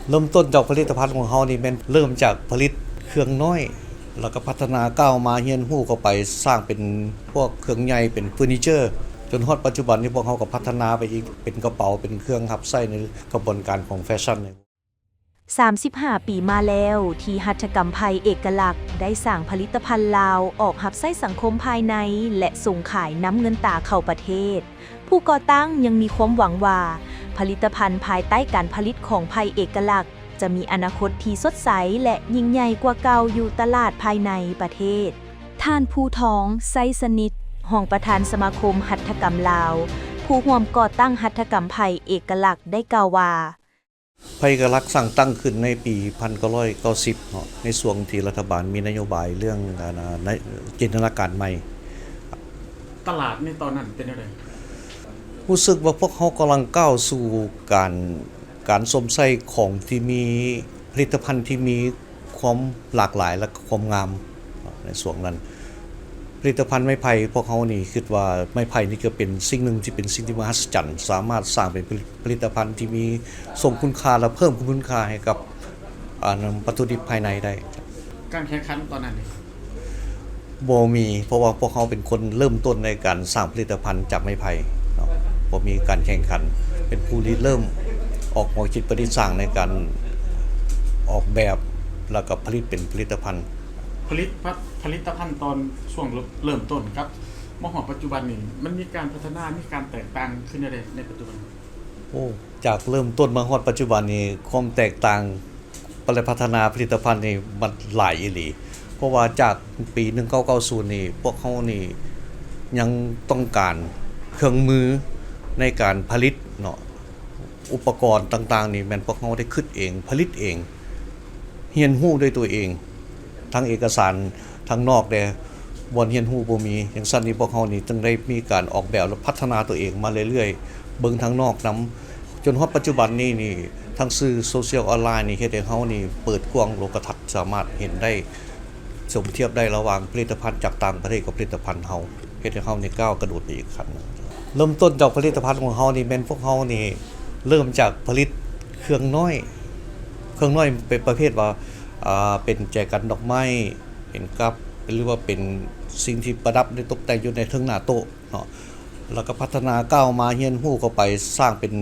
ເລີ່ມຕົ້ນຈາກຜະລິດຕະພັນຂອງເຮົານີ້ແມ່ນເລີ່ມຈາກຜະລິດເຄື່ອງນ້ອຍ ແລ້ວກໍພັດທະນາກ້າວມາ ຮຽນຮູ້ເຂົ້າໄປ ສ້າງເປັນພວກເຄື່ອງໃຫຍ່ ເປັນເຟີນີເຈີ ຈົນຮອດປັດຈຸບັນນີ້ພວກເຮົາກໍພັດທະນາໄປອີກ ເປັນກະເປົາ ເປັນເຄື່ອງຮັບໃຊ້ໃນຂະບວນການຂອງແຟຊັນນີ້. ສາມສິບຫ້າປີມາແລ້ວ ທີ່ຫັດຖະກຳໄພເອກະລັກ ໄດ້ສ້າງຜະລິດຕະພັນລາວ ອອກຮັບໃຊ້ສັງຄົມພາຍໃນ ແລະ ສົ່ງຂາຍນຳເງິນຕາເຂົ້າປະເທດ. ຜູ້ກໍ່ຕັ້ງຍັງມີຄວາມຫວັງວ່າ ຜະລິດຕະພັນພາຍໃຕ້ການຜະລິດຂອງໄພເອກະລັກ ຈະມີອະນາຄົດທີ່ສົດໃສ ແລະ ຍິ່ງໃຫຍ່ກວ່າເກົ່າຢູ່ຕະຫຼາດພາຍໃນປະເທດ. ທ່ານ ພູທອງ ໄຊສະໜິດ ຮອງປະທານສະມາຄົມຫັດຖະກຳລາວ ຜູ້ຮ່ວມກໍ່ຕັ້ງຫັດຖະກຳໄພເອກະລັກ ໄດ້ກ່າວວ່າ. ໄພເອກະລັກສ້າງຕັ້ງຂຶ້ນໃນປີພັນເກົ້າຮ້ອຍເກົ້າສິບເນາະ ໃນຊ່ວງທີ່ລັດຖະບານມີນະໂຍບາຍເລື່ອງ ອາ ນະ ນະ ຈິນຕະນາການໃໝ່. ຕະຫຼາດໃນຕອນນັ້ນເປັນແນວໃດ? ຮູ້ສຶກວ່າພວກເຮົາກຳລັງກ້າວສູ່ການ ການຊົມໃຊ້ຂອງທີ່ມີ ຜະລິດຕະພັນທີ່ມີ ຄວາມຫຼາກຫຼາຍ ແລະ ຄວາມງາມໃນຊ່ວງນັ້ນ. ຜະລິດຕະພັນໄມ້ໄຜ່ພວກເຮົານີ້ຄິດວ່າໄມ້ໄຜ່ນີ້ກໍເປັນສິ່ງໜຶ່ງທີ່ເປັນສິ່ງທີ່ມະຫັດສະຈັນ ສາມາດສ້າງເປັນຜະລິດຕະພັນທີ່ມີ ສົ່ງຄຸນຄ່າ ແລະ ເພີ່ມຄຸນຄ່າໃຫ້ກັບ ອາ ວັດຖຸດິບພາຍໃນໄດ້. ການແຂ່ງຂັນຕອນນັ້ນນີ້? ບໍ່ມີ ເພາະວ່າພວກເຮົາເປັນຄົນເລີ່ມຕົ້ນໃນການສ້າງຜະລິດຕະພັນຈາກໄມ້ໄຜ່ເນາະ ບໍ່ມີການແຂ່ງຂັນ ເປັນຜູ້ລິເລີ່ມອອກຫົວຄິດປະດິດສ້າງໃນການອອກແບບ ແລ້ວກໍຜະລິດເປັນຜະລິດຕະພັນ. ຜະລິດ ຜະລິດຕະພັນຕອນຊ່ວງເລີ່ມຕົ້ນກັບມາຮອດປັດຈຸບັນນີ້ ມັນມີການພັດທະນາ ມີການແຕກຕ່າງຂຶ້ນແນວໃດໃນປັດຈຸບັນ? ໂອ້ ຈາກເລີ່ມຕົ້ນມາຮອດປັດຈຸບັນນີ້ ຄວາມແຕກຕ່າງ ແລະ ພັດທະນາຜະລິດຕະພັນນີ້ມັນຫຼາຍອີ່ຫຼີ ເພາະວ່າຈາກປີໜຶ່ງເກົ້າເກົ້າສູນນີ້ ພວກເຮົານີ້ຍັງຕ້ອງການເຄື່ອງມືໃນການຜະລິດເນາະ ອຸປະກອນຕ່າງໆນີ້ແມ່ນພວກເຮົາໄດ້ຄຶດເອງ ຜະລິດເອງ ຮຽນຮູ້ດ້ວຍຕົວເອງ ທັງເອກະສານທາງນອກແດ່ ບ່ອນຮຽນຮູ້ບໍ່ມີ ຈັ່ງຊັ້ນນີ້ພວກເຮົານີ້ຈຶ່ງໄດ້ມີການອອກແບບ ແລະ ພັດທະນາຕົວເອງມາເລື້ອຍໆ ເບິ່ງທາງນອກນຳ ຈົນຮອດປັດຈຸບັນນີ້ນີ້ ທາງສື່ໂຊຊຽວອອນລາຍນີ້ເຮັດໃຫ້ເຮົານີ້ເປີດກວ້າງໂລກະທັດ ສາມາດເຫັນໄດ້ ສົມທຽບໄດ້ລະຫວ່າງຜະລິດຕະພັນຈາກຕ່າງປະເທດກັບຜະລິດຕະພັນເຮົາ ເຮັດໃຫ້ເຮົານີ້ກ້າວກະໂດດໄປອີກຂັ້ນໜຶ່ງ. ເລີ່ມຕົ້ນຈາກຜະລິດຕະພັນຂອງເຮົານີ້ແມ່ນພວກເຮົານີ້ເລີ່ມຈາກຜະລິດເຄື່ອງນ້ອຍ ເຄື່ອງນ້ອຍເປັນປະເພດວ່າ ອາ ເປັນແຈກັນດອກໄມ້ ເປັນກັບ ຫຼືວ່າເປັນສິ່ງທີ່ປະດັບ ຫຼືຕົກແຕ່ງຢູ່ໃນເທິງໜ້າໂຕະເນາະ ແລ້ວກໍພັດທະນາກ້າວມາ ຮຽນຮູ້ເຂົ້າໄປ ສ້າງເປັນ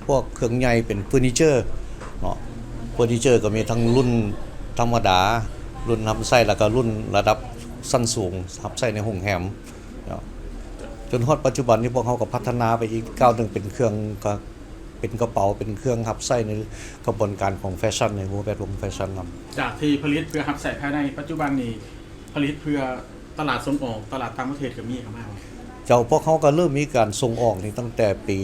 ພວກເຄື່ອງໃຫຍ່ ເປັນເຟີນີເຈີເນາະ ເຟີນີເຈີກໍມີທັງລຸ້ນທຳມະດາ ລຸ້ນຮັບໃຊ້ ແລ້ວກໍລຸ້ນລະດັບຊັ້ນສູງ ຮັບໃຊ້ໃນໂຮງແຮມເນາະ ຈົນຮອດປັດຈຸບັນນີ້ພວກເຮົາກໍພັດທະນາໄປອີກກ້າວໜຶ່ງ ເປັນເຄື່ອງ ເປັນກະເປົາ ເປັນເຄື່ອງຮັບໃຊ້ໃນຂະບວນການຂອງແຟຊັນ ໃນວງແວດວົງແຟຊັນນຳ. ຈາກທີ່ຜະລິດເພື່ອຮັບໃຊ້ພາຍໃນ ປັດຈຸບັນນີ້ຜະລິດເພື່ອຕະຫຼາດສົ່ງອອກ ຕະຫຼາດຕ່າງປະເທດກໍມີເຂົ້າມາບໍ່? ເຈົ້າ ພວກເຮົາກໍເລີ່ມມີການສົ່ງອອກນີ້ຕັ້ງແຕ່ປີ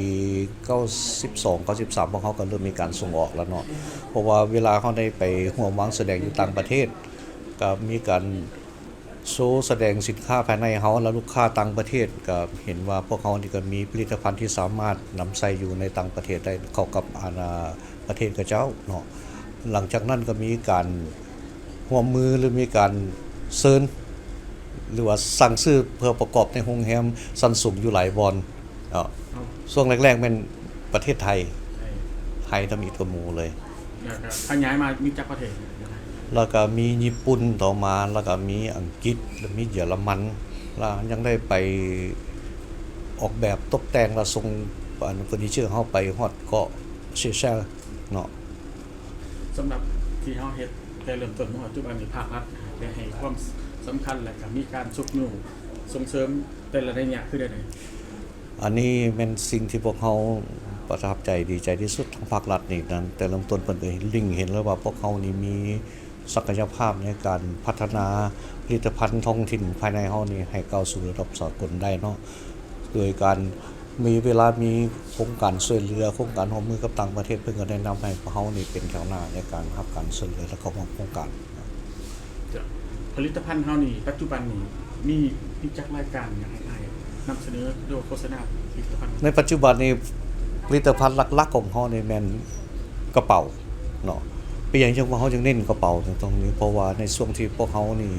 ເກົ້າສິບສອງ ເກົ້າສິບສາມ ພວກເຮົາກໍເລີ່ມມີການສົ່ງອອກແລ້ວເນາະ ເພາະວ່າເວລາເຮົາໄດ້ໄປຮ່ວມວາງສະແດງຢູ່ຕ່າງປະເທດ ກໍມີການ ໂຊສະແດງສິນຄ້າພາຍໃນເຮົາ ແລະ ລູກຄ້າຕ່າງປະເທດກໍເຫັນວ່າພວກເຮົານີ້ກໍມີຜະລິດຕະພັນທີ່ສາມາດນຳໃຊ້ຢູ່ໃນຕ່າງປະເທດໄດ້ ເຂົ້າກັບ ອາ ປະເທດເຂົາເຈົ້າເນາະ. ຫຼັງຈາກນັ້ນກໍມີການຮ່ວມມື ຫຼື ມີການເຊີນ ຫຼືວ່າສັ່ງຊື້ເພື່ອປະກອບໃນໂຮງແຮມຊັ້ນສູງຢູ່ຫຼາຍບ່ອນ. ເນາະ ຊ່ວງແລກໆແມ່ນປະເທດໄທ ໄທທຳອິດກວ່າໝູ່ເລີຍ ແລ້ວກໍຂະຫຍາຍມາມີຈັກປະເທດ? ແລ້ວກໍມີຍີ່ປຸ່ນຕໍ່ມາ ແລ້ວກໍມີອັງກິດ ແລ້ວມີເຢຍລະມັນ ແລ້ວຍັງໄດ້ໄປອອກແບບຕົກແຕ່ງ ແລ້ວສົ່ງເຟີນີເຈີເຮົາໄປຮອດເກາະເຊເຊລເນາະ. ສຳລັບທີ່ເຮົາເຮັດແຕ່ເລີ່ມຕົ້ນມາຮອດປັດຈຸບັນນີ້ ພາກລັດໄດ້ໃຫ້ຄວາມສຳຄັນ ແລ້ວກໍມີການຊຸກຍູ້ສົ່ງເສີມແຕ່ລະໄລຍະຄືແນວໃດ? ອັນນີ້ແມ່ນສິ່ງທີ່ພວກເຮົາປະທັບໃຈ ດີໃຈທີ່ສຸດ ທາງພາກລັດນີ້ນັ້ນ ແຕ່ເລີ່ມຕົ້ນເພິ່ນກໍເລັງເຫັນແລ້ວວ່າພວກເຮົານີ້ມີສັກກະຍະພາບໃນການພັດທະນາຜະລິດຕະພັນທ້ອງຖິ່ນພາຍໃນເຮົານີ້ໃຫ້ກ້າວສູ່ລະດັບສາກົນໄດ້ເນາະ ໂດຍການມີເວລາມີໂຄງການຊ່ວຍເຫຼືອ ໂຄງການຮ່ວມມືກັບຕ່າງປະເທດ ເພິ່ນກໍແນະນຳໃຫ້ພວກເຮົານີ້ເປັນແຖວໜ້າໃນການຮັບການຊ່ວຍເຫຼືອ ແລະ ເຂົ້າຮ່ວມໂຄງການ. ຜະລິດຕະພັນເຮົານີ້ ປັດຈຸບັນນີ້ມີ ມີຈັກລາຍການ ຢາກໃຫ້ອ້າຍນຳສະເໜີ ຫຼືວ່າໂຄສະນາຜະລິດຕະພັນ? ໃນປັດຈຸບັນນີ້ ຜະລິດຕະພັນຫຼັກໆຂອງເຮົານີ້ແມ່ນກະເປົາເນາະ. ເປັນຫຍັງຈັ່ງວ່າເຮົາຈຶ່ງເນັ້ນກະເປົາໃນຕົງນີ້? ເພາະວ່າໃນຊ່ວງທີ່ພວກເຮົານີ້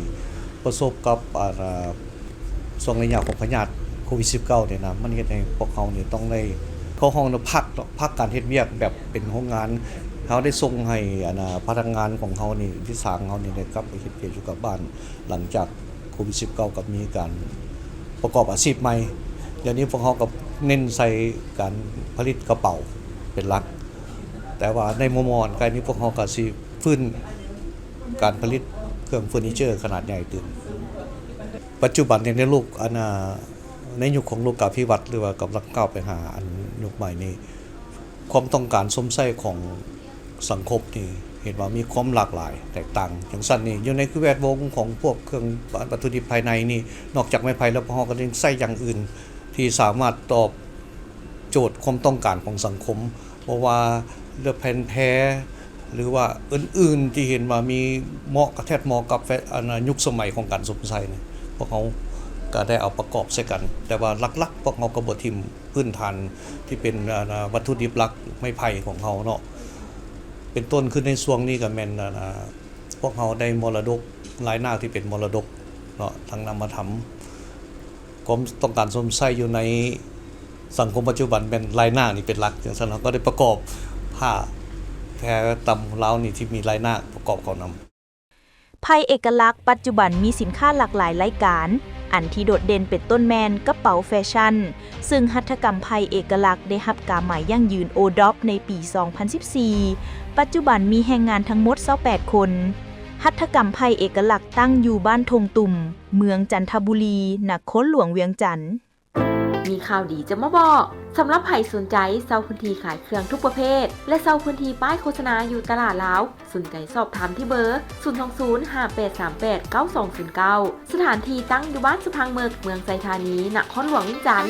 ປະສົບກັບ ອາ ຊ່ວງໄລຍະຂອງພະຍາດໂຄວິດສິບເກົ້ານີ້ນະ ມັນເຮັດໃຫ້ພວກເຮົານີ້ຕ້ອງໄດ້ເຂົ້າຫ້ອງນະ ພັກເນາະ ພັກການເຮັດວຽກແບບເປັນໂຮງງານ ເຮົາໄດ້ສົ່ງໃຫ້ອັນນ່າພະນັກງານຂອງເຮົານີ້ ວິຊາຂອງເຮົານີ້ ໄດ້ກັບໄປເຮັດວຽກຢູ່ກັບບ້ານ ຫຼັງຈາກໂຄວິດສິບເກົ້າ ກໍມີການປະກອບອາຊີບໃໝ່. ດຽວນີ້ພວກເຮົາກໍເນັ້ນໃສ່ການຜະລິດກະເປົາເປັນຫຼັກ, ແຕ່ວ່າໃນມໍ່ໆອັນໃກ້ນີ້ ພວກເຮົາກໍຊິຟື້ນການຜະລິດເຄື່ອງເຟີນີເຈີຂະໜາດໃຫຍ່ຕື່ມ. ປັດຈຸບັນນີ້ໃນໂລກອັນນ່າ ໃນຍຸກຂອງໂລກາພິວັດ ຫຼືວ່າກຳລັງກ້າວໄປຫາອັນຍຸກໃໝ່ນີ້ ຄວາມຕ້ອງການຊົມໃຊ້ຂອງສັງຄົມນີ້ ເຫັນວ່າມີຄວາມຫຼາກຫຼາຍແຕກຕ່າງ. ຈັ່ງຊັ້ນນີ້ ຢູ່ໃນຄືແວດວົງຂອງພວກເຄື່ອງວັດຖຸດິບພາຍໃນນີ້ ນອກຈາກໄມ້ໄຜ່ແລ້ວ ພວກເຮົາກໍຍັງໃຊ້ຢ່າງອື່ນທີ່ສາມາດຕອບໂຈດຄວາມຕ້ອງການຂອງສັງຄົມ, ບໍ່ວ່າເລື່ອງແຜ່ນແພ ຫຼືວ່າອື່ນໆທີ່ເຫັນວ່າມີເໝາະ ກະແທດເໝາະກັບແຟ ອັນນ່າ ຍຸກສະໄໝຂອງການຊົມໃຊ້ນີ້ ພວກເຮົາກໍໄດ້ເອົາປະກອບໃສ່ກັນ. ແຕ່ວ່າຫຼັກໆ ພວກເຮົາກໍບໍ່ຖິ້ມພື້ນຖານທີ່ເປັນ ອັນນ່າ ວັດຖຸດິບຫຼັກໄມ້ໄຜ່ຂອງເຮົາເນາະ. ເປັນຕົ້ນຄືໃນຊ່ວງນີ້ກໍແມ່ນ ອັນນ່າ ພວກເຮົາໄດ້ມໍລະດົກ ລາຍນາກທີ່ເປັນມໍລະດົກເນາະ ທາງນາມມະທຳ. ຄວາມຕ້ອງການຊົມໃຊ້ຢູ່ໃນສັງຄົມປັດຈຸບັນແມ່ນລາຍນາກນີ້ເປັນຫຼັກ, ຈັ່ງຊັ້ນເຮົາກໍໄດ້ປະກອບຜ້າແພຕຳລາວນີ້ທີ່ມີລາຍນາກປະກອບເຂົ້ານຳ. ໄພເອກະລັກປັດຈຸບັນມີສິນຄ້າຫຼາກຫຼາຍລາຍການ, ອັນທີ່ໂດດເດັ່ນເປັນຕົ້ນແມ່ນກະເປົາແຟຊັ່ນ, ຊຶ່ງຫັດຖະກຳໄພເອກະລັກໄດ້ຮັບກາໝາຍຢັ້ງຢືນໂອດອບໃນປີສອງພັນສິບສີ່. ປັດຈຸບັນມີແຮງງານທັງໝົດຊາວແປດຄົນ. ຫັດຖະກຳໄພເອກະລັກຕັ້ງຢູ່ບ້ານທົ່ງຕຸ່ມ, ເມືອງຈັນທະບູລີ, ນະຄອນຫຼວງວຽງຈັນ. ມີຂ່າວດີຈະມາບອກ, ສຳລັບໃຜສົນໃຈເຊົ່າພື້ນທີ່ຂາຍເຄື່ອງທຸກປະເພດ ແລະ ເຊົ່າພື້ນທີ່ປ້າຍໂຄສະນາຢູ່ຕະຫຼາດລາວ, ສົນໃຈສອບຖາມທີ່ເບີ ສູນສອງສູນ ຫ້າແປດສາມແປດ ເກົ້າສອງສູນເກົ້າ. ສະຖານທີ່ຕັ້ງຢູ່ບ້ານສະພັງເໝິກ, ເມືອງໄຊທານີ, ນະຄອນຫຼວງວຽງຈັນ.